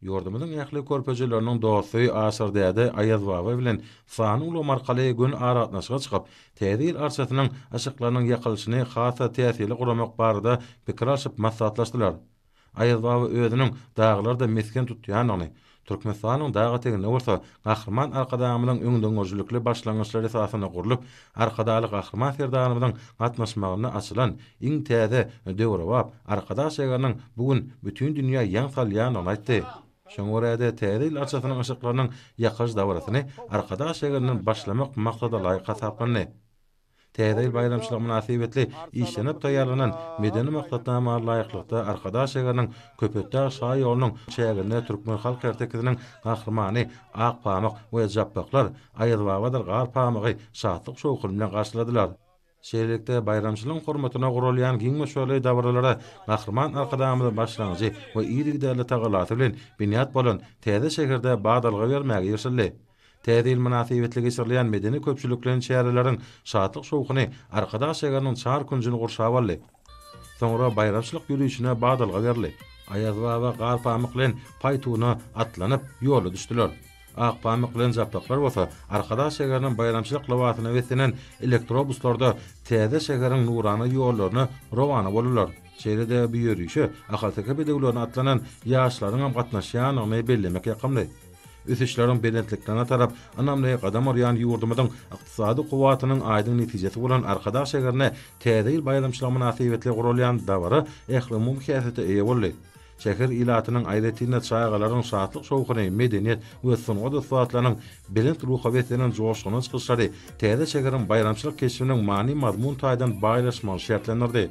Ýurdumyzyň ähli körpejeleriniň dosty Aşyr däde Aýazbaba bilen sanly ulgam arkaly göni aragatnaşyga çykyp, Täze ýyl arçasynyň yşyklarynyň ýakylyşyny has-da täsirli guramak barada pikir alşyp maslahatlaşdylar. Aýazbaba özüniň daglarda mesgen tutýandygyny, Türkmenistanyň dag eteginde bolsa Gahryman Arkadagymyzyň öňdengörüjilikli başlangyçlary esasynda gurlup, Arkadagly Gahryman Serdarymyzyň gatnaşmagynda açylan iň täze, döwrebap Arkadag şägeriniň bu gün bütin dünýä ýaň salýandygyny aýtdy. Şoňa görä-de, Täze ýyl arçasynyň yşyklarynyň ýakylyş dabarasyny Arkadag şäherinden başlamak maksadalaýyk hasaplandy. Täze ýyl baýramçylygy mynasybetli işlenip taýýarlanan medeni maksatnama laýyklykda Arkadag şäheriniň Köpetdag şaýolunyň çäginde türkmen halk ertekisiniň gahrymany Akpamyk we Japbaklar Aýazbabadyr Garpamygy şatlyk-şowhun bilen garşyladylar. Şeýlelikde, baýramçylygyň hormatyna guralýan giň möçberli dabaralara Gahryman Arkadagymyzyň başlangyjy we yzygiderli tagallasy bilen binýat bolan täze şäherde badalga bermäge girişildi. Täze ýyl mynasybetli geçirilýän medeni-köpçülikleýin çäreleriň şatlyk-şowhuny Arkadag şäheriniň çar künjüni gurşap aldy. Soňra baýramçylyk ýörişine badalga berildi. Aýazbaba Garpamyk bilen paýtuna atlanyp, ýola düşdüler. Akpamyk bilen Japbaklar bolsa Arkadag şäheriniň baýramçylyk lybasyna beslenen elektrobuslarda täze şäheriň nurana ýollaryna rowana boldular. Şeýle-de bu ýörişe ahalteke bedewlerine atlanan ýaşlaryňam gatnaşýandygyny bellemek ýakymly. Ösüşleriň belentliklerine tarap ynamly gadam urýan ýurdumyzyň ykdysady kuwwatynyň aýdyň netijesi bolan Arkadag şäherinde Täze ýyl baýramçylygy mynasybetli guralýan dabara ählumumy häsiýete eýe boldy. Şäher ilatynyň, aýratyn-da, çagalaryň şatlyk-şowhuny, medeniýet we sungat ussatlarynyň belent ruha beslenen joşgunly çykyşlary täze şäheriň baýramçylyk keşbiniň many-mazmun taýdan baýlaşmagyny şertlendirdi.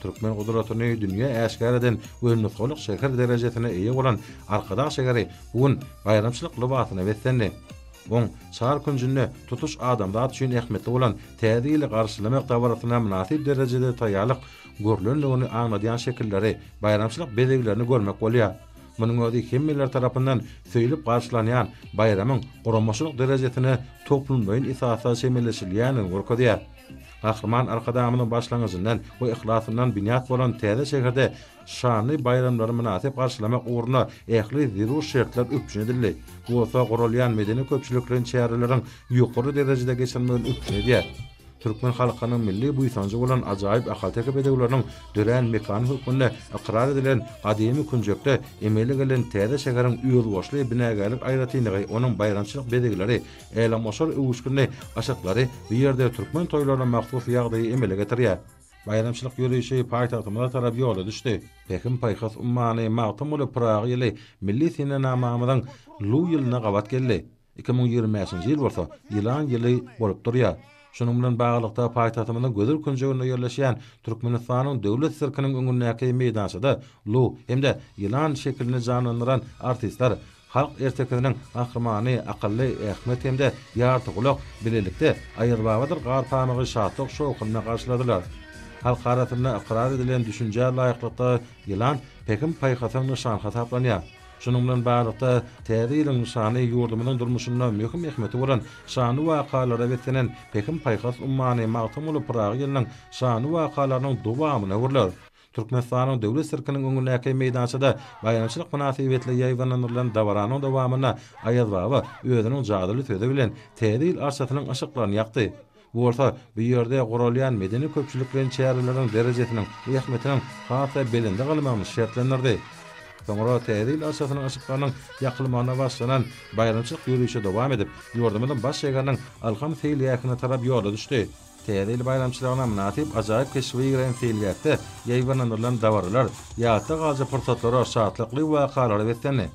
Türkmen gudratyny dünýä äşgär eden we nusgalyk şäher derejesine eýe bolan Arkadag şäheri bu gün baýramçylyk lybasyna beslendi. Oň çar künjünde tutuş adamzat üçin ähmiýetli bolan Täze ýyly garşylamak dabarasyna mynasyp derejede taýýarlyk görlendigini aňladýan şekilleri, baýramçylyk bezeglerini görmek bolýar. Munuň özi hemmeler tarapyndan söýlüp garşylanýan baýramyň guramaçylyk derejesine toplumlaýyn esasda çemeleşilýändigini görkezýär. Gahryman Arkadagymyzyň başlangyjyndan we yhlasyndan binýat bolan täze şäherde şanly baýramlary mynasyp garşylamak ugrunda ähli zerur şertler üpjün edildi. Bu bolsa guralýan medeni-köpçülikleýin çäreleriň ýokary derejede geçirilmegini üpjün edýär. Türkmen halkynyň milli buýsanjy bolan ajaýyp ahalteke bedewleriniň dörän mekany hökmünde ykrar edilen gadymy künjekde emele gelen täze şäheriň özboluşly binagärlik aýratynlygy, onuň baýramçylyk bezegleri, älemgoşar öwüşginli yşyklary bu ýerde türkmen toýlaryna mahsus ýagdaýy emele getirýär. Baýramçylyk ýörişi paýtagtymyza tarap ýola düşdi. Pähim-paýhas ummany Magtymguly Pyragy ýyly milli senenamamyzyň Luw ýylyna gabat geldi. 2025-nji ýyl bolsa Ýylan ýyly bolup durýar. Şunuň bilen baglylykda, paýtagtymyzyň gözel künjeginde ýerleşýän Türkmenistanyň Döwlet sirkiniň öňündäki meýdançada luw hem-de ýylan şekilini janlandyran artistler Halk ertekisiniň gahrymany akylly Ahmet hem-de Ýartygulak bilelikde Aýazbabadyr Garpamygy şatlyk-şowhun bilen garşyladylar. Halk arasynda ykrar edilen düşünjä laýyklykda ýylan pähim-paýhasyň nyşany hasaplanýar. Şunuň bilen baglylykda, Täze ýylyň nyşany ýurdumyzyň durmuşynda möhüm ähmiýeti bolan şanly wakalara beslenen Pähim-paýhas ummany Magtymguly Pyragy ýylynyň şanly wakalarynyň dowamyna öwrüler. Türkmenistanyň Döwlet sirkiniň öňündäki meýdançada baýramçylyk mynasybetli ýaýbaňlandyrylan dabaranyň dowamynda Aýazbaba özüniň jadyly sözi bilen Täze ýyl arçasynyň yşyklaryny ýakdy. Bu bolsa bu ýerde guralýan medeni-köpçülikleýin çäreleriň derejesiniň we ähmiýetiniň has-da belende galmagyny şertlendirdi. Soňra Täze ýyl arçasynyň yşyklarynyň ýakylmagyna başlanan baýramçylyk ýörişi dowam edip, ýurdumyzyň baş şäheriniň Ylham seýilgähine tarap ýola düşdi. Täze ýyl baýramçylygyna mynasyp ajaýyp keşbe giren seýilgähde ýaýbaňlandyrylan dabaralar ýatda galyjy pursatlara, şatlykly wakalara beslendi.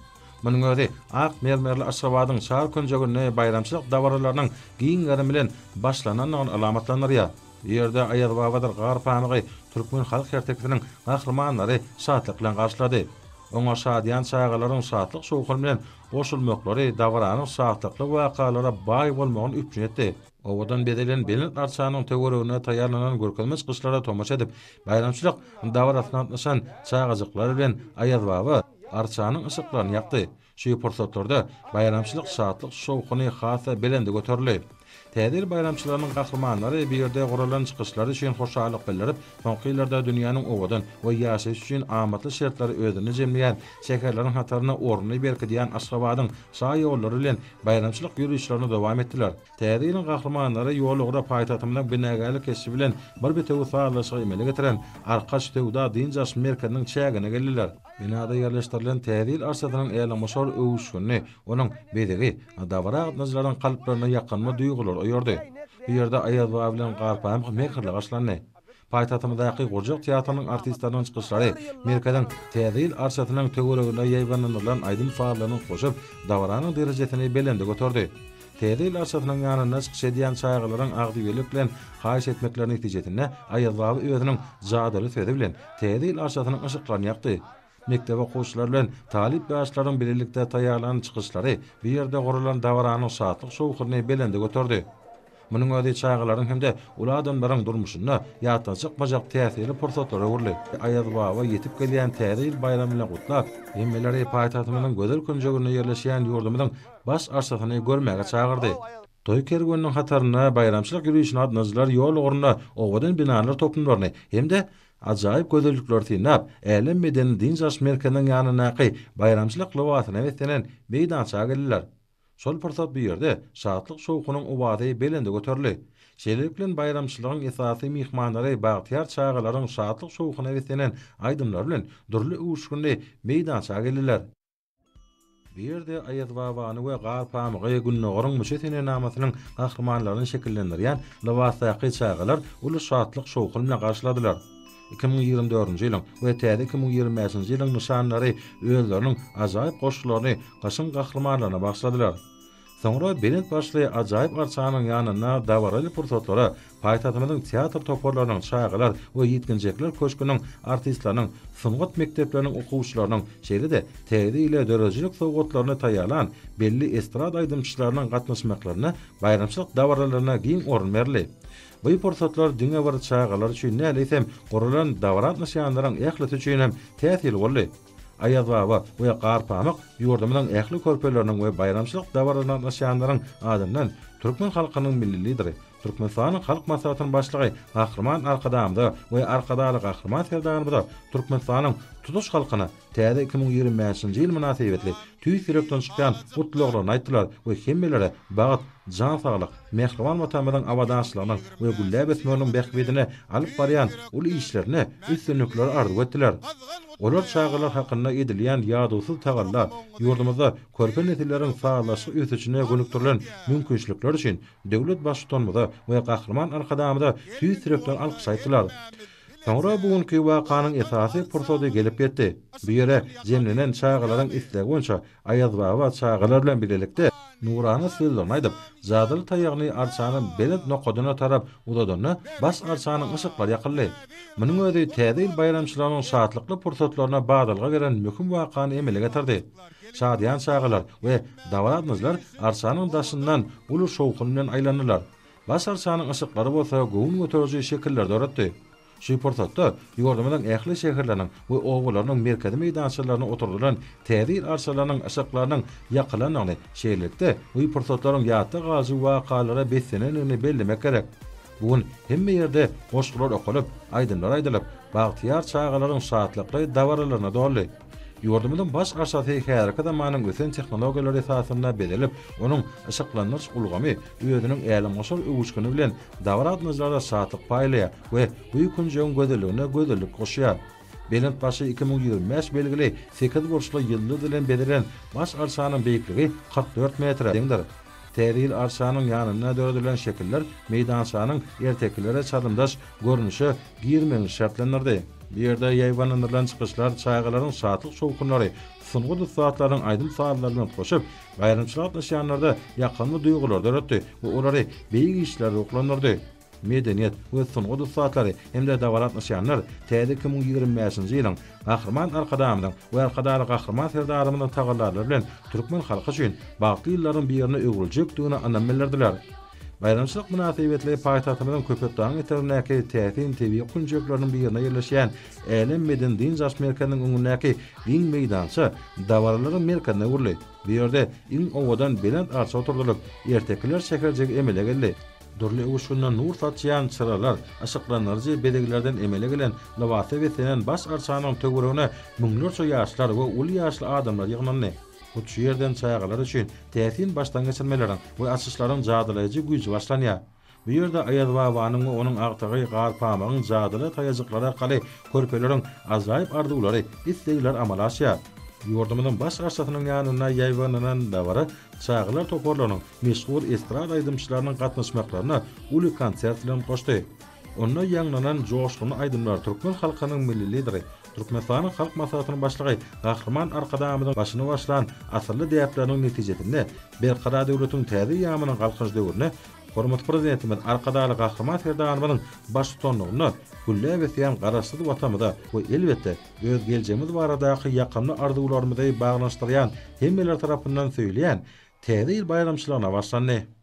Munuň özi ak mermerli Aşgabadyň çar künjeginde baýramçylyk dabaralarynyň giň gerim bilen başlanandygyny alamatlandyrýar. Bu ýerde Aýazbabadyr Garpamygy türkmen halk ertekisiniň gahrymanlary şatlyk bilen garşylady. Oňa şadyýan çagalaryň şatlyk-şowhun bilen goşulmaklary dabaranyň şatlykly wakalara baý bolmagyny üpjün etdi. Owadan bezelen belent arçanyň töwereginde taýýarlanan görkezme çykyşlara tomaşa edip, baýramçylyk dabarasyna gatnaşan çagajyklar bilen Aýazbaba arçanyň yşyklaryny ýakdy. Şu pursatlarda baýramçylyk şatlyk-şowhuny has-da belende göterildi. Täze ýyl baýramçylygynyň gahrymanlary bu ýerde guralan çykyşlary üçin hoşallyk bildirip, soňky ýyllarda dünýäniň owadan we ýaşaýyş üçin amatly şertleri özünde jemleýän şäherleriň hatarynda ornuny berkidýän Aşgabadyň şaýollary bilen baýramçylyk ýörişlerini dowam etdiler. Täze ýylyň gahrymanlary ýolugra paýtagtymyzyň binagärlik keşbi bilen bir bitewi sazlaşygy emele getiren Arkaç söwda-dynç alyş merkeziniň çägine geldiler. Binada ýerleşdirilen Täze ýyl arçasynyň älemgoşar öwüşginini, onuň bezegi dabara gatnaşyjylaryň kalplarynda ýakymly duýgulary oýardy. Bu ýerde Aýazbaba bilen Garpamyk mähirli garşylandy. Paýtagtymyzdaky gurjak teatrynyň artistleriniň çykyşlary merkeziň Täze ýyl arçasynyň töwereginde ýaýbaňlandyrylan aýdym-sazlaryny goşup, dabaranyň derejesini belende göterdi. Täze ýyl arçasynyň ýanynda çykyş edýän çagalaryň agzybirlik bilen haýyş etmekleri netijesinde Aýazbaba özüniň jadyly sözi bilen Täze ýyl arçasynyň yşyklaryny ýakdy. Mekdep okuwçylary bilen talyp ýaşlaryň bilelikde taýýarlan çykyşlary bu ýerde guralan dabaranyň şatlyk-şowhunyny belende göterdi. Munuň özi çagalaryň hem-de uly adamlaryň durmuşynda ýatdan çykmajak täsirli pursatlara öwrüldi. Aýazbaba ýetip gelýän Täze ýyl baýramy bilen gutlap, hemmeleri paýtagtymyzyň gözel künjeginde ýerleşýän ýurdumyzyň Baş arçasyny görmäge çagyrdy. Toý kerweniniň hatarynda baýramçylyk ýörişine gatnaşyjylar ýol ugrunda owadan binalar toplumlaryny hem-de ajaýyp gözellikleri synlap, Älem medeni-dynç alyş merkeziniň ýanyndaky baýramçylyk lybasyna beslenen meýdança geldiler. Şol pursat bu ýerde şatlyk-şowhunyň owazy belende göterildi. Şeýlelik bilen, baýramçylygyň esasy myhmanlary bagtyýar çagalaryň şatlyk-şowhuna beslenen aýdymlary bilen dürli öwüşginli meýdança geldiler. Bu ýerde Aýazbabany we Garpamygy Gündogaryň müçe senenamasynyň gahrymanlaryny şekillendirýän lybasdaky çagalar uly şatlyk-şowhun bilen garşyladylar. 2024-nji ýylyň we täze 2025-nji ýylyň nyşanlary özleriniň ajaýyp goşgularyny gyşyň gahrymanlaryna bagyşladylar. Soňra belent başly ajaýyp arçanyň ýanynda dabaraly pursatlara paýtagtymyzyň teatr toparlarynyň, çagalar we ýetginjekler köşgüniň artistleriniň, sungat mekdepleriniň okuwçylarynyň, şeýle-de Täze ýyla döredijilik sowgatlaryny taýýarlan belli estrada aýdymçylarynyň gatnaşmaklarynda baýramçylyk dabaralaryna giň orun berildi. Bu pursatlar diňe bir çagalar üçin däl, eýsem, guralan dabara gatnaşýanlaryň ählisi üçin hem täsirli boldy. Aýazbaba we Garpamyk ýurdumyzyň ähli körpeleriniň we baýramçylyk dabarasyna gatnaşýanlaryň adyndan türkmen halkynyň Milli Lideri, Türkmenistanyň Halk Maslahatynyň Başlygy Gahryman Arkadagymyza we Arkadagly Gahryman Serdarymyza, Türkmenistanyň tutuş halkyna täze 2025-nji ýyl mynasybetli tüýs ýürekden çykýan gutlaglaryny aýtdylar we hemmelere bagt, jan saglyk, mähriban Watanymyzyň abadançylygynyň we gülläp ösmeginiň bähbidine alyp barýan uly işlerinde üstünlikleri arzuw etdiler. Olar çagalar hakynda edilýän ýadawsyz tagalla, ýurdumyzda körpe nesilleriň sazlaşykly ösüşine gönükdirilen mümkinçilikler üçin döwlet Baştutanymyza we Gahryman Arkadagymyza tüýs ýürekden alkyş aýtdylar. Soňra bu günki wakanyň esasy pursady gelip ýetdi. Bu ýere jemlenen çagalaryň islegi boýunça Aýazbaba çagalar bilen bilelikde nurana sözlerini aýdyp, jadyly taýagyny arçanyň belent nokadyna tarap uzadanda baş arçanyň yşyklary ýakyldy. Munuň özi Täze ýyl baýramçylygynyň şatlykly pursatlaryna badalga beren möhüm wakany emele getirdi. Şadyýan çagalar we dabara arçanyň daşyndan uly şowhun bilen aýlandylar. Baş arçanyň yşyklary bolsa göwün göteriji şekilleri döretdi. Şu pursatda ýurdumyzyň ähli şäherleriniň we obalarynyň merkezi meýdançalarynda oturdylan Täze ýyl arçalarynyň yşyklarynyň ýakylandygyny, şeýlelikde, bu pursatlaryň ýatda galyjy wakalara beslenendigini bellemek gerek. Bu gün hemme ýerde goşgular okalyp, aýdymlar aýdylyp, bagtyýar çagalaryň şatlykly dabaralaryna doldy. Ýurdumyzyň baş arçasy häzirki zamanyň ösen tehnologiýalary esasynda bezelip, onuň yşyklandyryş ulgamy özüniň älemgoşar öwüşgini bilen dabara gatnaşyjylara şatlyk paýlaýar we bu künjegiň gözelligine gözellik goşýar. Belent başy 2025 belgili sekizburçly ýyldyz bilen bezelen baş arçanyň beýikligi 44 metre deňdir. Täze ýyl arçanyň ýanynda döredilen şekiller meýdançanyň ertekilere çalymdaş görnüşe girmegini şertlendirdi. Bu ýerde ýaýbaňlandyrylan çykyşlar çagalaryň şatlyk-şowhunlary, sungat ussatlarynyň aýdym-sazlary bilen utgaşyp, baýramçylyga gatnaşýanlarda ýakymly duýgulary döretdi we olary beýik işlere ruhlandyrdy. Medeniýet we sungat ussatlary hem-de dabara gatnaşýanlar täze 2025-nji ýylyň Gahryman Arkadagymyzyň we Arkadagly Gahryman Serdarymyzyň tagallalary bilen türkmen halky üçin bagtly ýyllaryň birine öwrüljekdigine ynam bildirdiler. Baýramçylyk mynasybetli paýtagtymyzyň Köpetdagyň etegindäki täsin tebigy künjekleriniň birinde ýerleşýän Älem medeni-dynç alyş merkeziniň öňündäki giň meýdança dabaralaryň merkezine öwrüldi. Bu ýerde iň owadan belent arça oturdylyp, ertekiler şäherjigi emele geldi. Dürli öwüşginde nur saçýan çyralar, yşyklandyryjy bezeglerden emele gelen lybasa beslenen baş arçanyň töweregine müňlerçe ýaşlar we uly ýaşly adamlar ýygnandy. Hut şu ýerden çagalar üçin täsin başdangeçirmeleriň we açyşlaryň jadylaýjy güýji başlanýar. Bu ýerde Aýazbabanyň we onuň agtygy Garpamygyň jadyly taýajyklary arkaly körpeleriň ajaýyp arzuwlary, islegleri amala aşýar. Ýurdumyzyň Baş arçasynyň ýanynda ýaýbaňlanan dabara çagalar toparlarynyň, meşhur estrada aýdymçylarynyň gatnaşmaklaryna uly konsert bilen goşdy. Onda ýaňlanan joşgunly aýdymlar türkmen halkynyň Milli Lideri, Türkmenistanyň Halk Maslahatynyň Başlygy Gahryman Arkadagymyzyň başyny başlan asylly däpleriniň netijesinde Berkarar döwletiň täze eýýamynyň Galkynyş döwründe hormatly Prezidentimiz Arkadagly Gahryman Serdarymyzyň baştutanlygynda gülläp ösýän Garaşsyz Watanymyza we elbetde, öz geljegimiz baradaky ýakymly arzuwlarymyzy baglanyşdyrýan hemmeler tarapyndan söýülýän Täze ýyl baýramçylygyna başlandy.